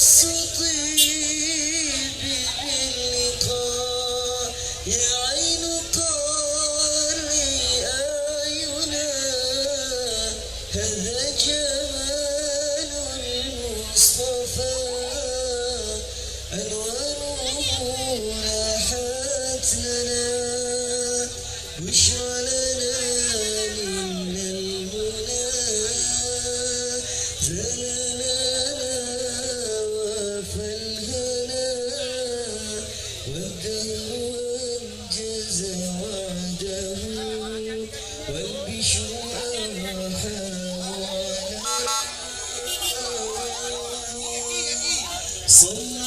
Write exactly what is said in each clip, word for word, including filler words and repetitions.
طيب باللقاء، يا عين قري أعينا، هذا جمال المصطفى، أنواره لاحت لنا، بشرى لنا من المنى، زال لنا وفى الهنا، والدهر أنجز وعده، والبشر أضحى وعلى. صلوا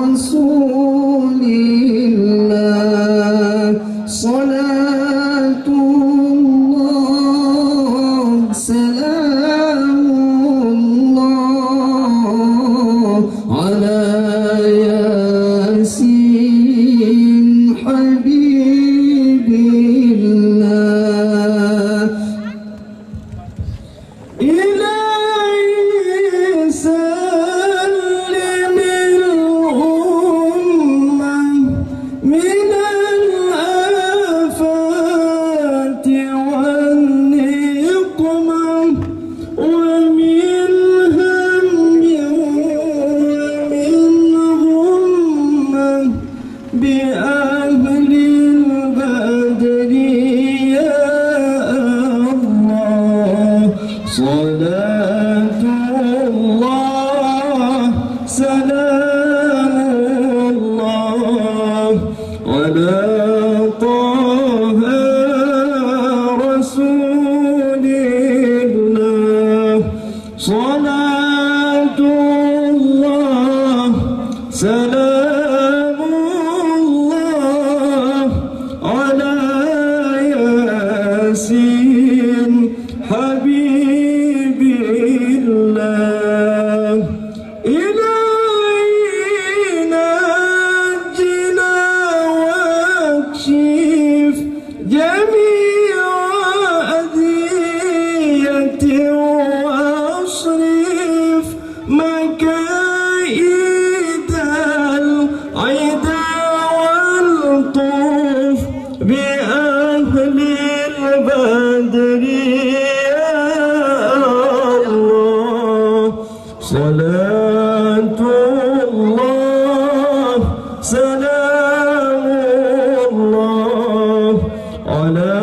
رسول الله، صلاة الله، سلام الله على ياسين حبيب الله. إلهي سلم الأمة من الآفات والنقمة، ومن هم ومن غمة، بأهل البدر يا الله. صلاة الله، سلام الله على طه رسول الله. صلاة الله، سلام الله على ياسين حبيب الله. إلهي نجنا واكشف جميع أذية، واصرف مكائد العدا، والطف بأهل البدر يا الله. صلاة الله، سلام الله على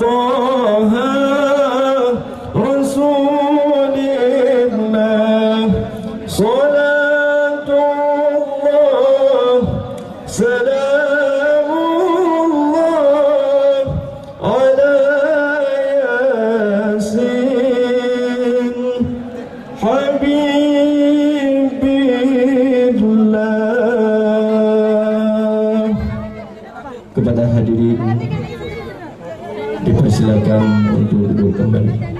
طه رسول الله. صلاة الله، سلام الله على ياسين حبيب الله. Kepada hadirin Silakan untuk duduk kembali.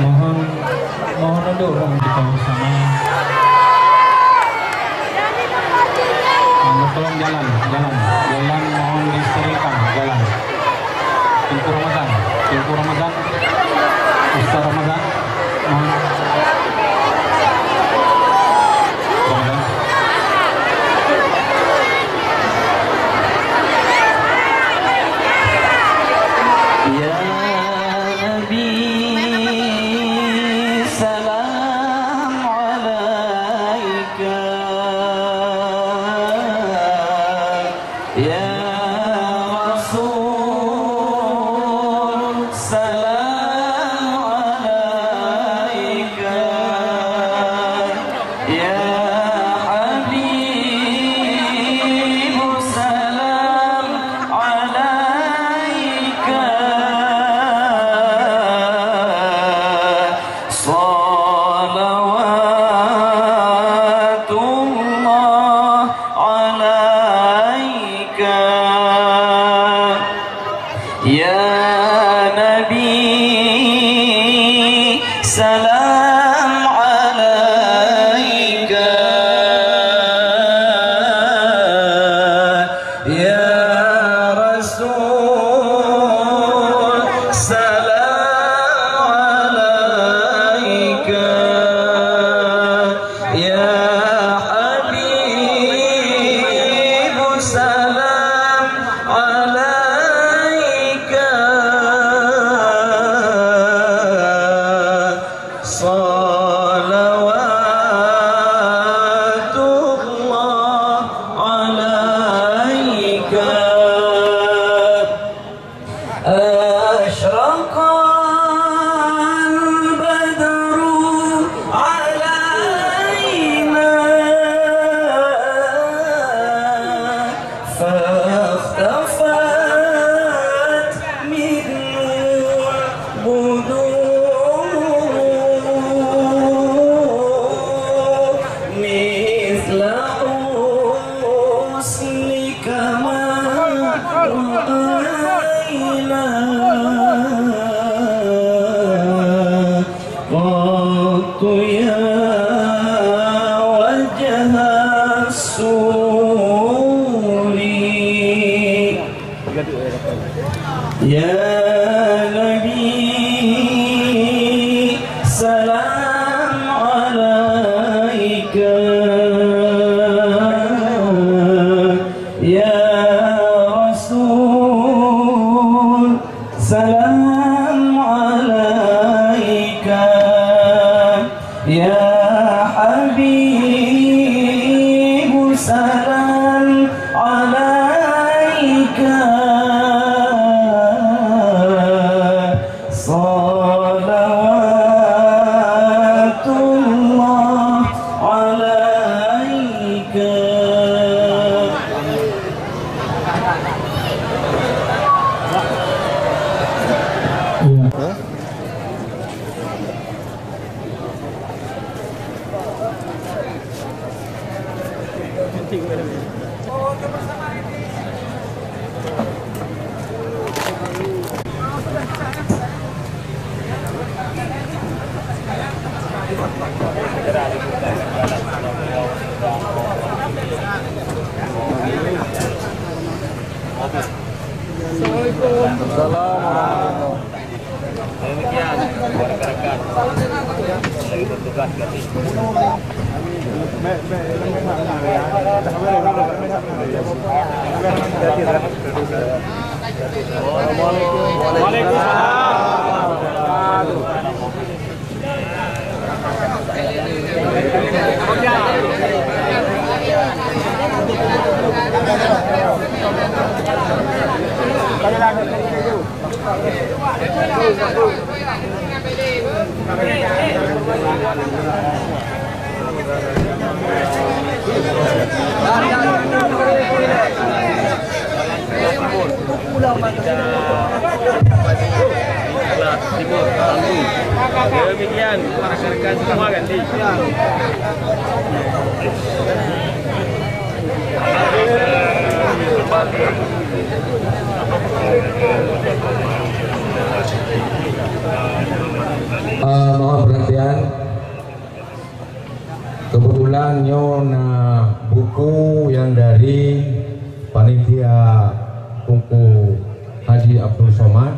Mohon, mohon duduk dong kita bersama. Mohon tolong jalan, jalan, jalan mohon disterilkan, jalan. Teungku Ramadan, Teungku Ramadan, Ustaz Ramadan, mohon. Ramadan. Ya Nabi, salam alaika. Ya Rasul, salam alaika. Ya Habib, salam alaika. Salawatullah alaika. Ya Nabi, salam alaika. Ya Rasul, salam alaika. Ya Habib, salam alaika. Salawatullah alaika. أشرق البدر علينا فاختفت منه البدور مثل حسنك ما رأينا قط يا وجه السور. يا نبي سلام عليك، يا رسول سلام عليك، يا حبيب سلام عليك، صلوات الله عليك. Assalamualaikum. Demikian, rekan-rekan yang bertugas di sini. Waalaikumsalam. Demikian, para rekan-rekan semua kan, di. Eh, mohon perhatian. Kebetulan nyoe na buku nyang dari panitia Teungku Haji Abdul Somad.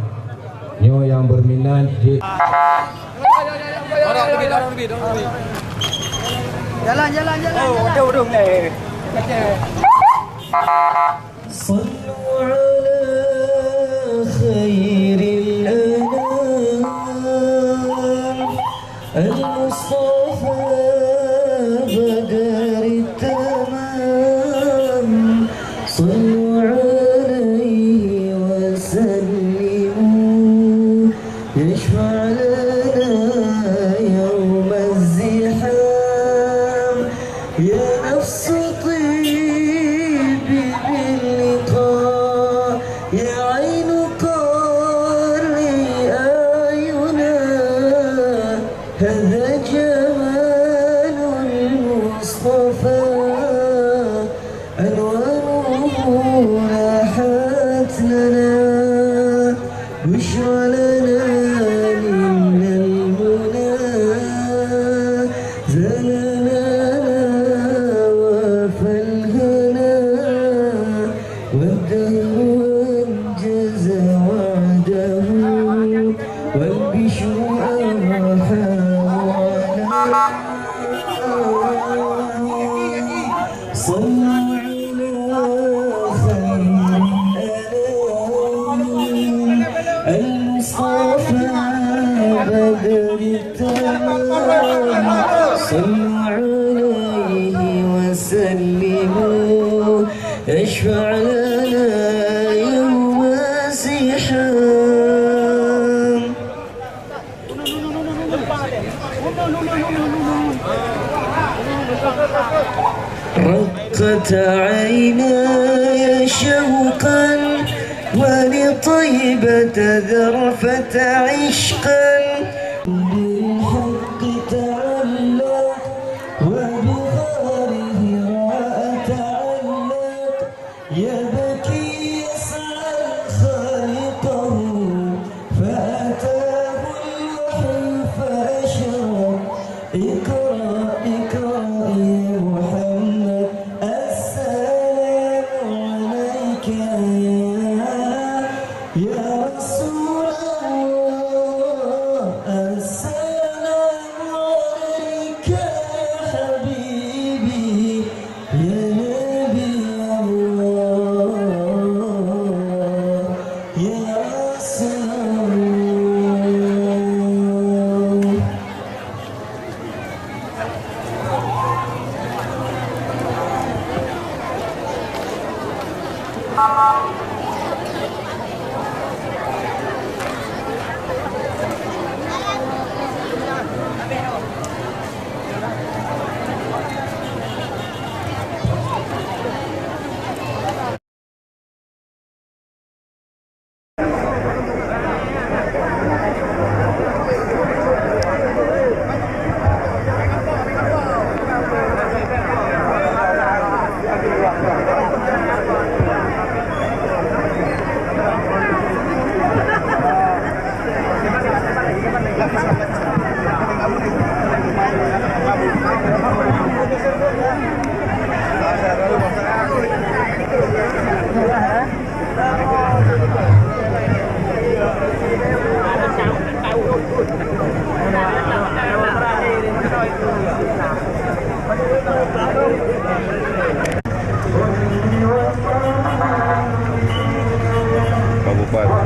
Nyoe nyang berminat di Jalan, jalan, jalan, oh, jalan. Udah, udah, udah. صلوا على خير الأنام المصطفى بدر التمام. صلوا عليه وسلموا يشفع لنا يوم الزحام. يا نفس طيبي باللقاء، يا عين قري أعينا، هذا جمال المصطفى. أنواره لاحت لنا، بشرى لنا من المنى. زلنا وفى الهنا، والدهر أنجز وعده، والبشر أضحى وعلى. صلوا على خير الأنام المصطفى بدر التمام. صلوا عليه وسلموا يشفع لنا يوم الزحام. رقت عيناي شوقا ولطيبة ذرفت عشقا. بالحق تعلق وبغاره رأى تعلق. يبكي يسأل خالقه فأتاه الوحي فأشرق. اقرأ، اقرأ يا محمد، السلام عليك يا، يا رسول الله، السلام عليك يا حبيبي. يا نبي الله، يا رسول الله. Pak Bupati.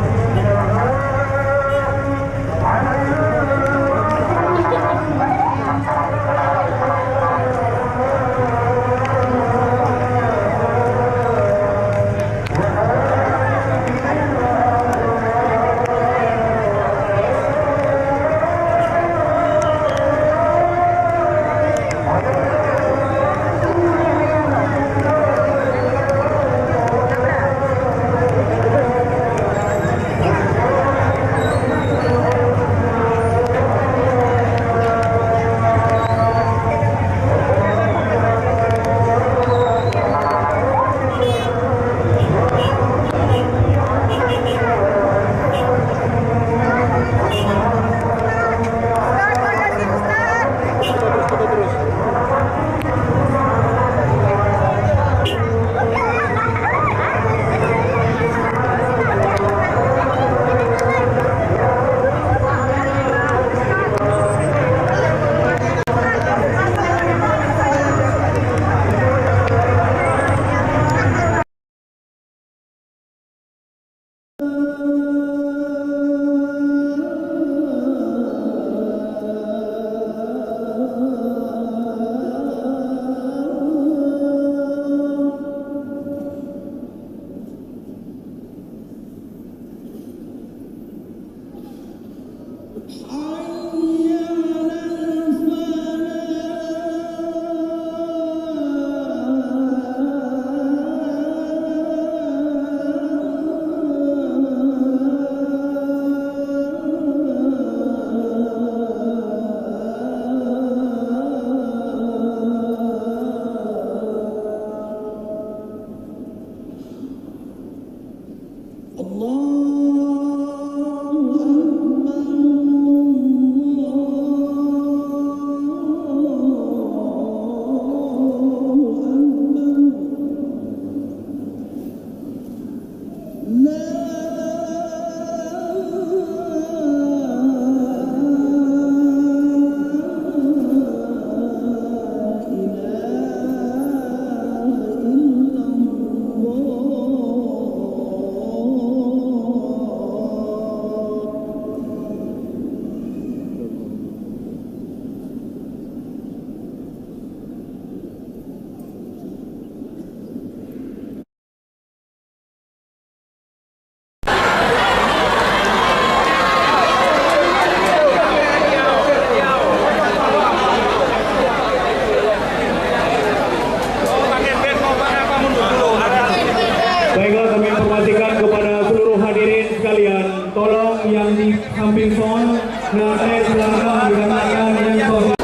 Nasib pelanggan dikenai nyang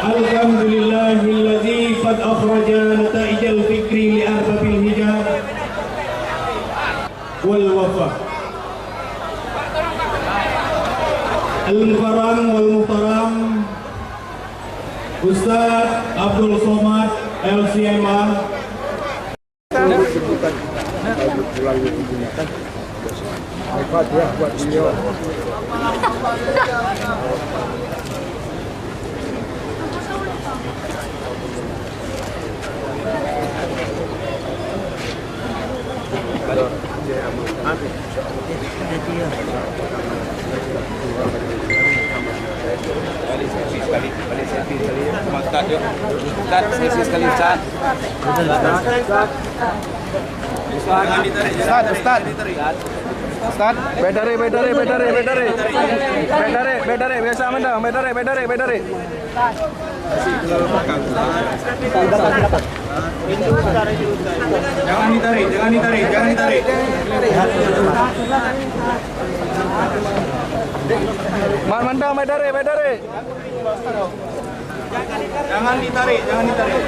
Alhamdulillahilladzi qad akhraja nata'ijal fikri li arbabil hijab wal wafa. Al-Mukarram wal Muhtaram Ustaz Abdul Somad, L C M A. Al-Fatihah buat beliau. Ustaz, selfie sekali, Ustaz. Ustaz, Ustaz. Ustaz. Bèk tarék, bèk tarék, bèk tarék, bèk tarék. Bèk tarék, bèk tarék, biasa mantong. Bèk tarék, bèk tarék, bèk tarék. Jangan ditarik, jangan ditarik, jangan ditarik. Man, mantong, bèk tarék, bèk tarék. Jangan ditarik, jangan ditarik.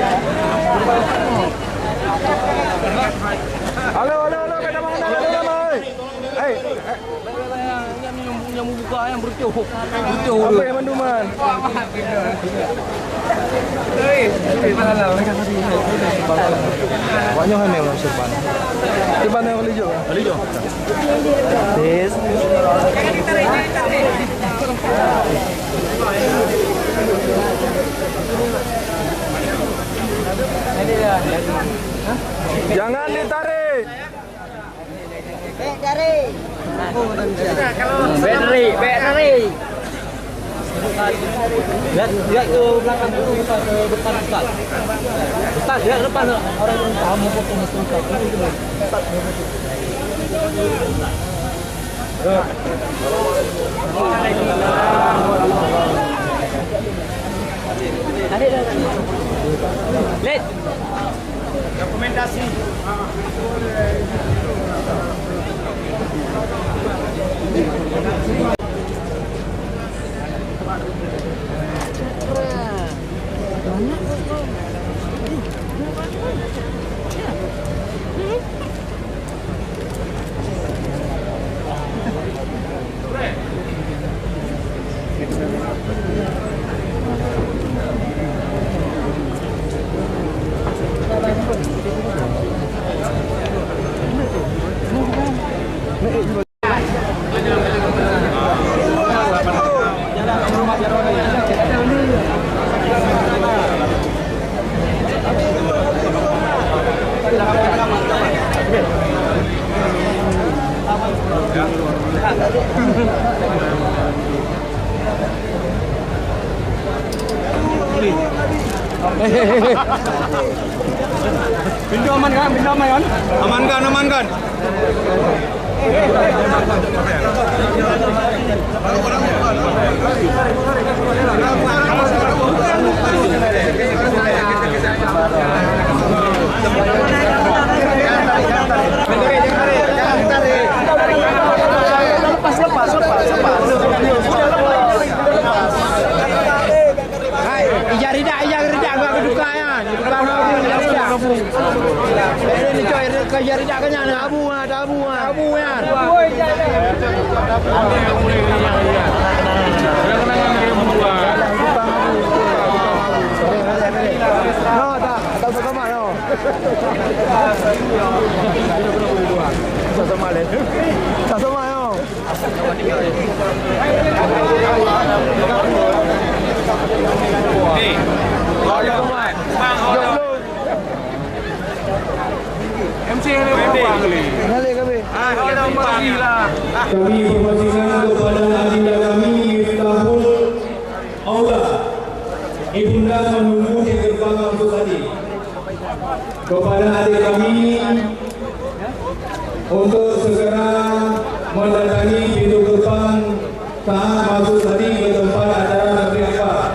Halo, halo, halo, ka tamah, halo, ka tamah, oi. Hei, hei. Nyang, nyang, nyang buka nyang berucuk. Berucuk. Apa yang manduman? Awak nyoe hana ureueng Serban. Serban yang religius. Religius. Tis. Jangan ditarik. Bèk tarék. Bèk tarék, bèk tarék. Lihat, lihat ke belakang dulu, Ustaz, ke depan, Ustaz. Ustaz, lihat ke depan, orang yang tahu mau foto, mesti Ustaz. Ustaz, mau foto. Lid. Dokumentasi. Pintu aman kan? Pintu aman kan? Amankan, amankan. Lepas, lepas, lepas, lepas. Hai, ija ridak, ija ridak, gak keduka ya. Keduka abu, ija ridak. Ini coy, ija ridak kenyang, abu, ada abu, abu ya. No, tak, tak sama, no. Tak sama, no. Kami informasikan kepada adinda kami Miftahul Aula, Ibunda menunggu di gerbang masuk tadi. Kepada adik kami untuk segera mendatangi pintu gerbang saat masuk tadi ke tempat acara Nabi Akbar.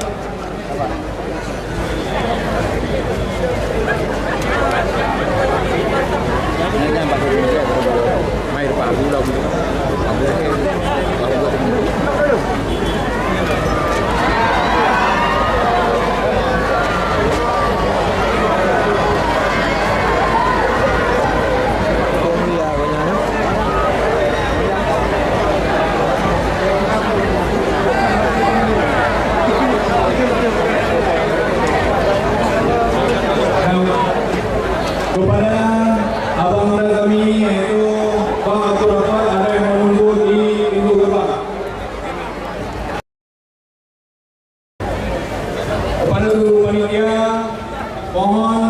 Kepada abang muda kami, yaitu Bang Abdul Rahman, ada yang mau nunggu di pintu gerbang. Kepada seluruh panitia, mohon